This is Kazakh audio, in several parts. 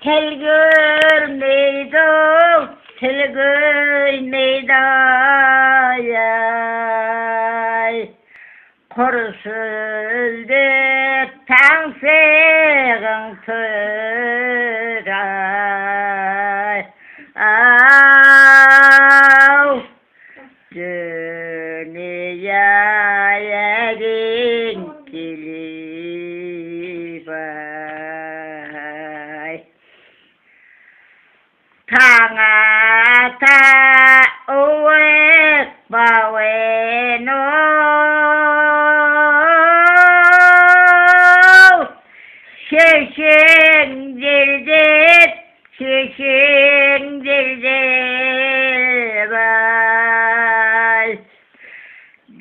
Тіл көрмейді, тіл көрмейді, ай. Құр сөйлеп таңсығың тұр, ай. Ау, дүние әрең келіп, ай. Таң ата уық бауын, шешеңдер деп, шешеңдер деп, ай.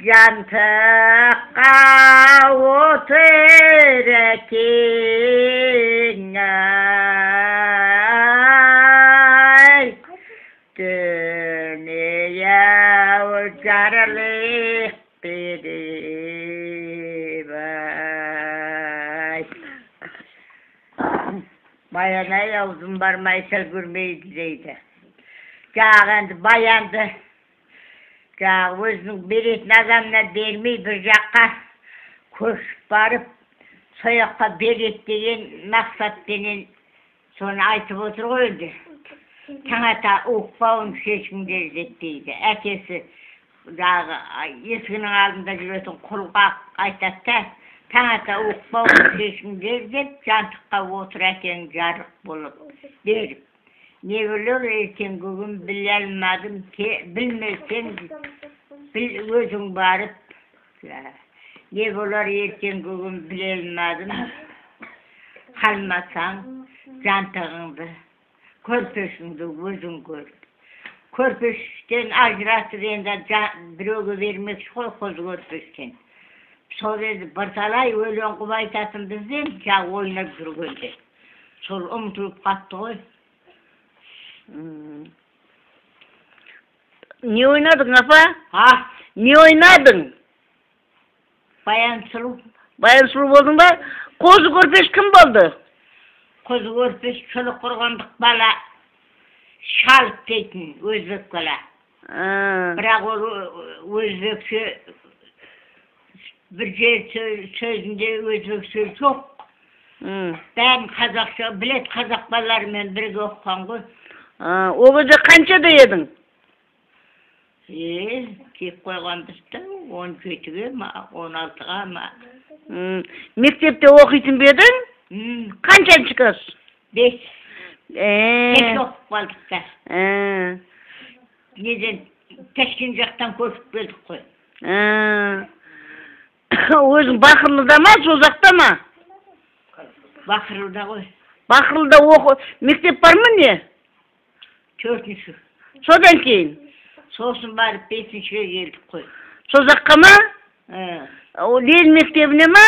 Жантыққа отыр әкең, ай. Дүние жарлық беріп, ай. Баян-ай, аузым бармай сәл көрмейді дейді. Жаңағы енді баянды жаңағы өзінің беретін адамына бермей, бір жаққа көшіп барып, сол жаққа береді деген мақсатпенен соны айтып отыр ғой енді. Таң ата уықпауын шешіңдер деп дейді. Әкесі жаңағы есігінің алдында жүретін құлға айтады да, таң ата уықпауын шешіңдер деп, жантыққа отыр әкең жарық болып беріп. Не болар ертеңгі күн біле алмадым, білмесең біл өзің барып. Не болар ертеңгі күн біле алмадым, қалмасаң жантығыңды, көрпешіңді өзің көр. Көрпештен ажыратып енді біреуге бермекші ғой қозы көрпештен. Сол енді бірталай өлең қылып айтатын бізден, жаңағы ойнап жүргенде. Сол ұмытылып қалыпты ғой. Не ойнадың, апа? А? Не ойнадың? Баян сұлу. Баян сұлу болдың ба? Қозы көрпеш кім болды? Қозы көрпеш шұлық құрғандық бала Шалып дейтін өзбек бала. Бірақ ол өзбекше бір жер сөзінде өзбекше жоқ. Бәрін қазақша біледі, қазақ балаларымен бірге оқыған ғой. Ол кезде қаншада едің? Кеп қойғанбыз да, 17-ге ма, 16-ға ма. Мектепте оқитын ба едің? Қаншаншы класс? 5. Кеш оқып қалдық та. Неден, Ташкент жақтан көшіп келдік қой. Өзің Бақырлыда ма, Созақта ма? Бақырлыда ғой. Бақырлыда мектеп бар ма не? 4-ші. Содан кейін? Сосын барып 5-шіге келдік қой. Созаққа ма? Ленин мектебіне ма?